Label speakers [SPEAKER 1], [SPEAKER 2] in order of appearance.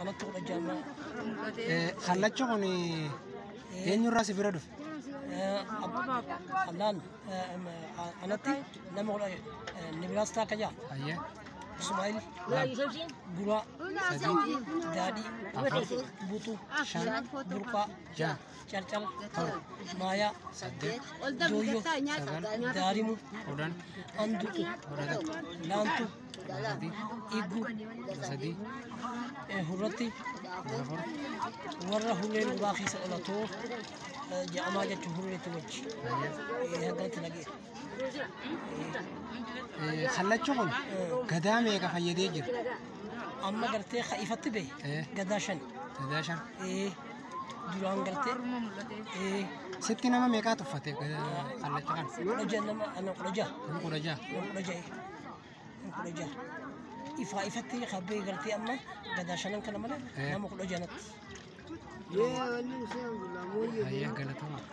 [SPEAKER 1] Anatti 16.
[SPEAKER 2] Kallachi kun eenyurraa si bira dhufe?
[SPEAKER 1] Allaan anatti nama kudha Nibiraastaa akka jaa.
[SPEAKER 2] Ayyee.
[SPEAKER 1] Ismaa'il
[SPEAKER 2] 2.
[SPEAKER 1] Guraa
[SPEAKER 2] 3.
[SPEAKER 1] Daadhii
[SPEAKER 2] 4.
[SPEAKER 1] Butuu
[SPEAKER 2] 5.
[SPEAKER 1] Burqaa
[SPEAKER 2] 6.
[SPEAKER 1] Carcar
[SPEAKER 2] 7.
[SPEAKER 1] Maayaa
[SPEAKER 2] 8.
[SPEAKER 1] Dooyyoo
[SPEAKER 2] 9.
[SPEAKER 1] Daarimu
[SPEAKER 2] 10.
[SPEAKER 1] Andu
[SPEAKER 2] 11.
[SPEAKER 1] Laantu
[SPEAKER 2] 13.
[SPEAKER 1] Igguu
[SPEAKER 2] 13.
[SPEAKER 1] Hurratti
[SPEAKER 2] 14.
[SPEAKER 1] Warra hurreen uraa keessa dhalatoo jedhamaa jechuun hurreetti wajji haggalatti nagee.
[SPEAKER 2] Kallachi kun gadaa meeqa fayyadee jira?
[SPEAKER 1] Amma gartee ka ifatti bahe gadaa 5.
[SPEAKER 2] Gadaa 5.
[SPEAKER 1] Duraan gartee
[SPEAKER 2] Sitti nama meeqaa tuffate kallacha kana?
[SPEAKER 1] 16, nama ana 16.
[SPEAKER 2] Nama 16.
[SPEAKER 1] Nama 16, nama 16 ifaa ifatti ka bahe gartee amma gadaa 5 kana malee nama 16 natti.
[SPEAKER 2] Ayyee, galatoomaa.